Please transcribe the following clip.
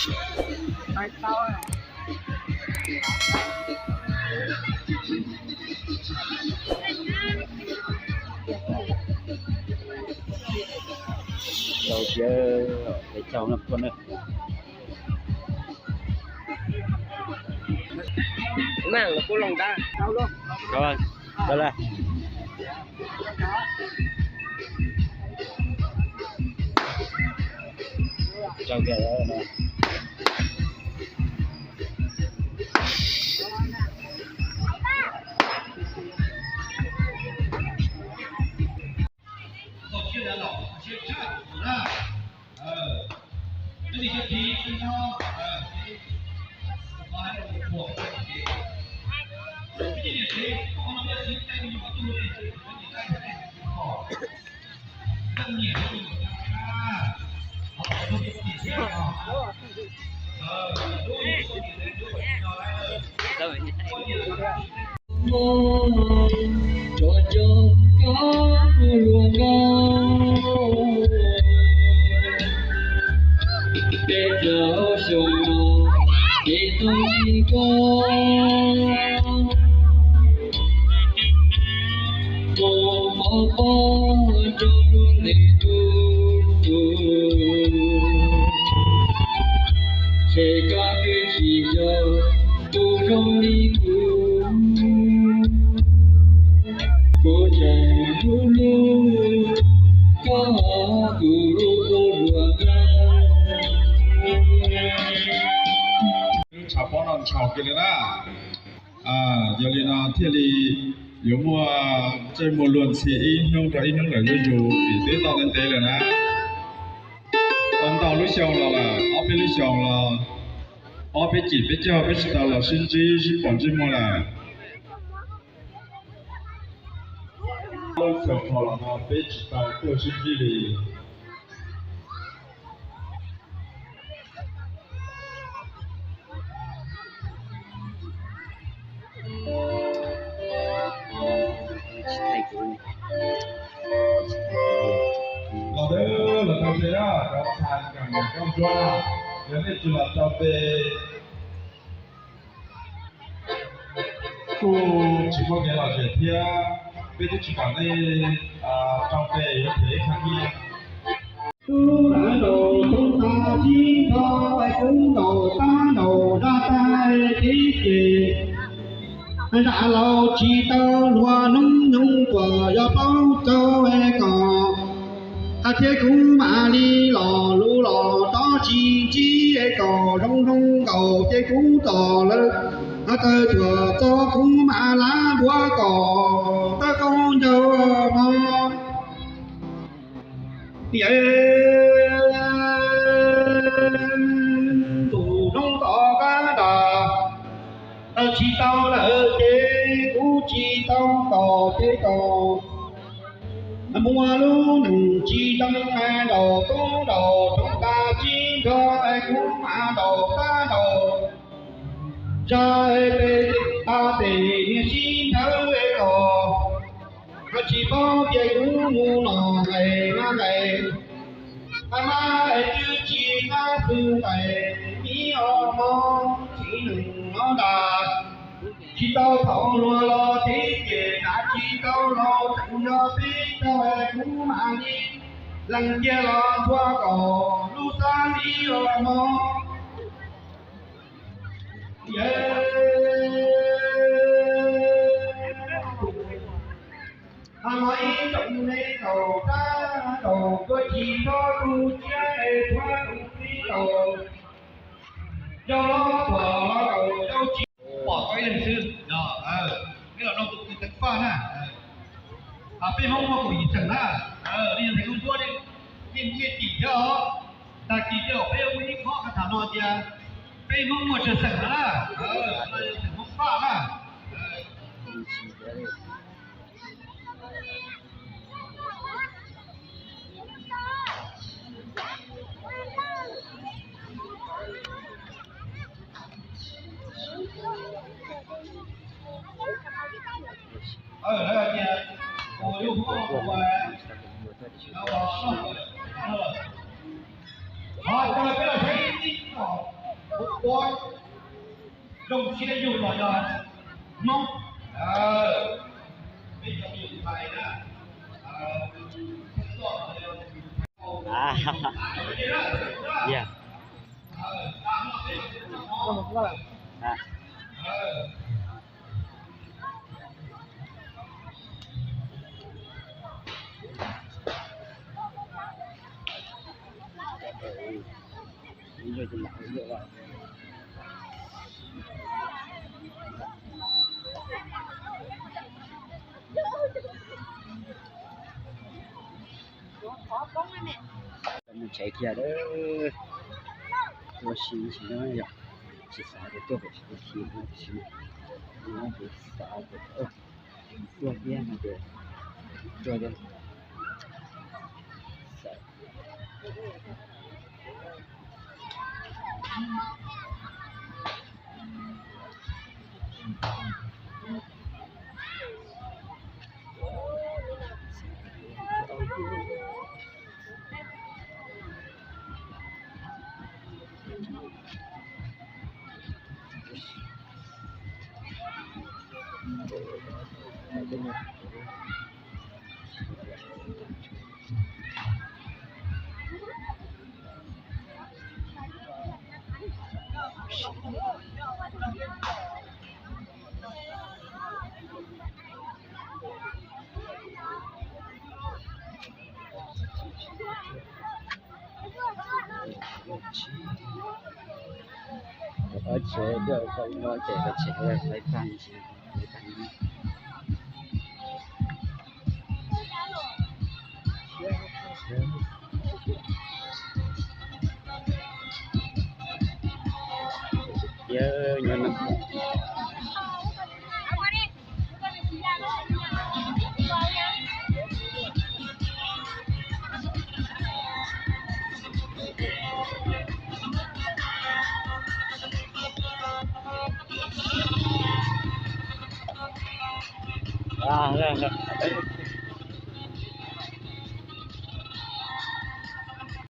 Rau siab peb caug na peb caug na. Mang los kuj loo dab. Rau, rau la. Rau kìa. Tso cov koj luag nkauj, peb caug xyoo no ces tau li koj. Mus mov pob rau luag ntev tus, ces koj twb tsis yog tus zoo li kuv. Kuv tseem hlub hlub koj, kuv hlub hlub luag nkauj. Lub tshav pob no ntshaus kiag li na. Yog li no thiaj li yuav muaj ntsej muag luag ntxhi ib hnub rau ib hnub lawm zuj zus vim twb tau ntev ntev lawm na. Tau ntau lub xyoo los lawm, ob peb lub xyoo los, ob peb cim peb caug peb tsis tau los sib ntsib sib pom ntsej muag lawm. Lub xyoo no los no peb tsis tau tuaj sib ntsib li. Los dawb los tau se na, cov ntxhais nkawm niam nkauj ntsuab na, yog nej tsis los tau pe kuj tsis muaj kev lom zem thiab, peb twb tsis pom nej tau pe yuav them ib qho nyiaj. Tub ntawd nraum toob tag tsib nrho, kub nraum tab nraum zaj tag tib ces, zaj laus tsis tau luag hnub nyoog puas yog plaub caug es kom, hais thiab kuv mam li los lus los rov tsis ntsib es kom zoo zoo nkaus ces kuv tom lawv tawg tuam txog kuv mam lav npuav kom tawg qau ncaug no. Yawg tus noob tom qab ntas, tawg tsis tau lawm ces kuv tsis tau tos ces tos. Muaj lub neej tsis zoo, nraum toob nraum toob tag tsib nrho, kuv mam nraum tab nraum zaj, peb tag pem niag sib nthawv es kom, tsis paub tias kuv mus los nqaim mas nqaim, hais mas hais twb tsis qab xwb nqaim, ib ob hmo tsis neeg no ntas. Tsis tau thaum luag los tib ces ntas, tsis tau los tseem yog peb caug, kuv mam li lees kiag los ntxhua kom lub xab ib ob hmo. Yawg, hais mas ib tsoom ne kaum rab kaum kuv tsis txhob tu siab es txhob tu siab laus, yog los tuam los kaum rau tsis pom tau ib leeg xwb no. Peb los nrog tus kwv Teev Paj na, peb Hmoob muaj kaum yim xeem na, li yog ntxhais nkauj ntsuab, nej nyiaj tim thiab os. Tag kis tej zaum peb muaj ib khob tham no tias peb Hmoob muaj tsawg xeem na, xeem Hmoob Paj na. Zoo siab yug los yog Hmoob. Peb cov yug Thaib na. Yeah. Mus tsev kiag lawm. Tuaj sim sim no yom, tsis xav tias tuaj pem tsev no tiam sis mas no ces xav tias tuaj thiab no ces tuaj thiab. Ob tsev, no ces tsev lawv pab ntsis,